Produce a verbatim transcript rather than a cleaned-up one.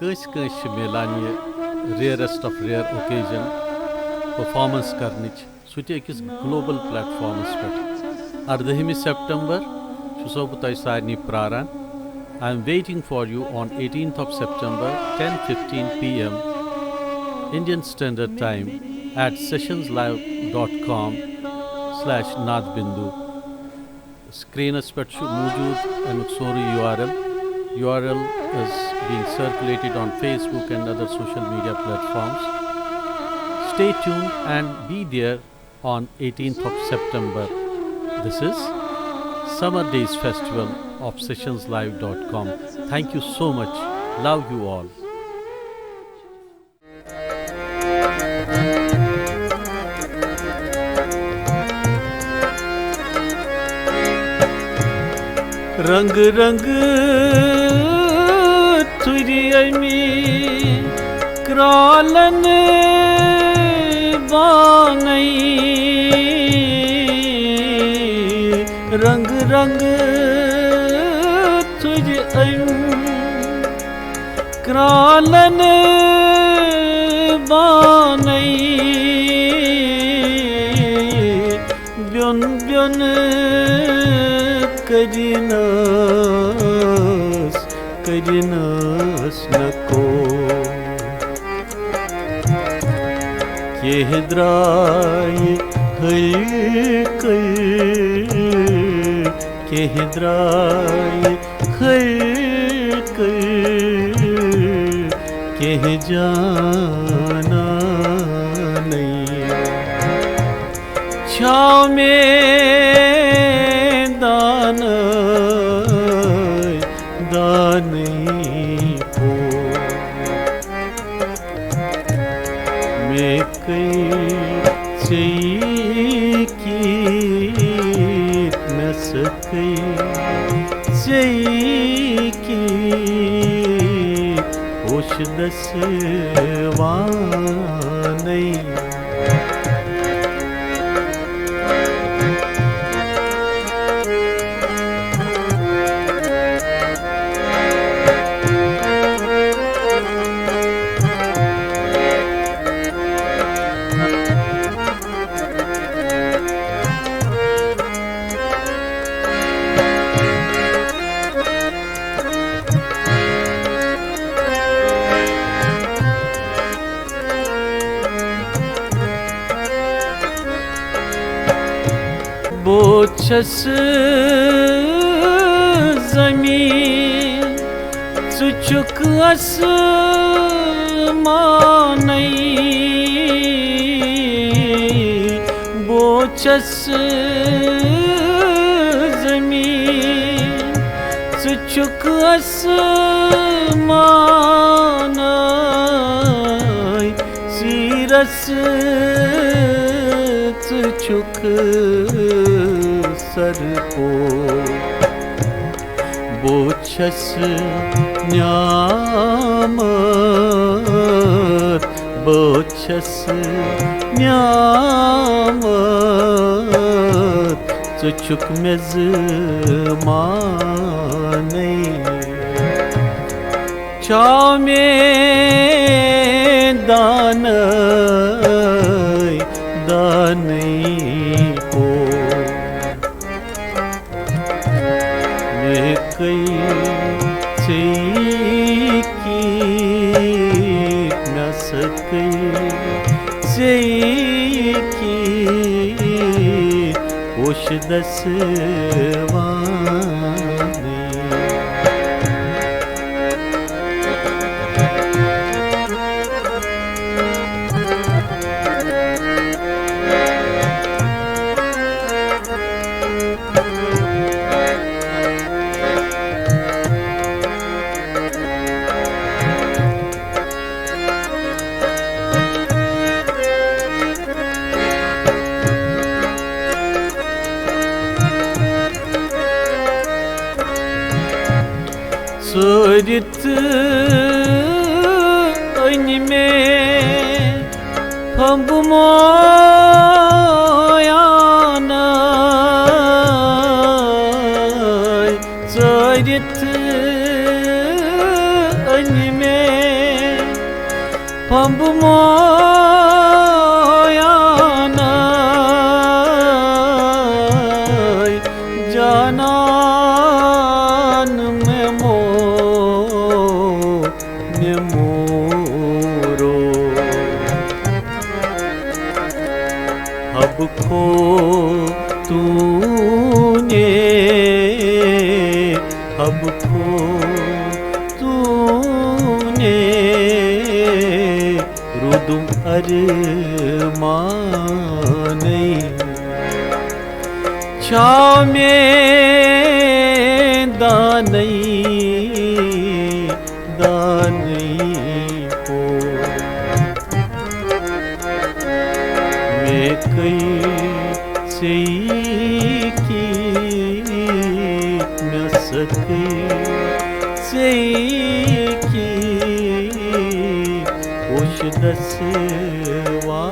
کٲنٛسہِ کٲنٛسہِ چھِ میلان یہِ rarest of rare occasion performance کرنٕچ، سُہ تہِ أکِس گلوبل پلیٹ فارمس پٮ۪ٹھ۔ اردٲہمہِ سپٹمبر چھُسو بہٕ تۄہہِ سارنٕے پراران۔ I am waiting for you on eighteenth of September, ten fifteen p.m. Indian Standard Time at sessionslive dot com slash nadbindu. Screens پٮ۪ٹھ چھُ موجود امیُک سورُے U R L. U R L is being circulated on Facebook and other social media platforms. Stay tuned and be there on eighteenth of September. This is Summer Days Festival of sessionslive dot com. Thank you so much. Love you all. رنگ رنگ تُرِ اَمہِ کرٛالن بانَے، رنگ رنگ تُرِ اَمہِ کرٛالن بانَے، بیوٚن بیوٚن کٔرِنَس، کٔرِنَس نکو۔ کینٛہہ درٛایہِ ہلکہٕ، کینٛہہ درٛایہِ ہلکہٕ، کینٛہہ جانانٕے۔ چھاو مےٚ دانَے، دانَے پوٚر۔ مےٚ کٔرۍ ژےٚ کِتھ، مےٚ سۭتۍ کٔرۍ ژےٚ کِتھ، اوس دَس وانَے۔ بہٕ چھَس زٔمیٖن، ژٕ چھُکھ آسمانَے۔ بہٕ چھَس زٔمیٖن، ژٕ چھُکھ آسمانَے۔ سیٖرَس ژٕ چھُکھ سرپوش۔ بہٕ چھَس نعمت، بہٕ چھَس نعمت، ژٕ چھُکھ مےٚ زمانَے۔ چھاو مےٚ دانَے، دانَے پوٚر۔ مےٚ کٔرۍ ژےٚ کِتھ، مےٚ سۭتۍ کٔرۍ ژےٚ کِتھ، اوس دَس وانَے۔ ژٲرِتھ أنۍ مےٚ پھمبہٕ مویانَے، ژٲرِتھ أنۍ مےٚ پمبہٕ مویانَے جانان مےٚ مو، مےٚ مورو۔ حب کھو تو نے، حب کھو تو نے، روٗدُم ارمانَے۔ چھا مےٚ دانَے، دانَے پو۔ مےٚ کٔے ژےٚ کی، مےٚ سۭتۍ ژےٚ کی، پوشہٕ دسوا۔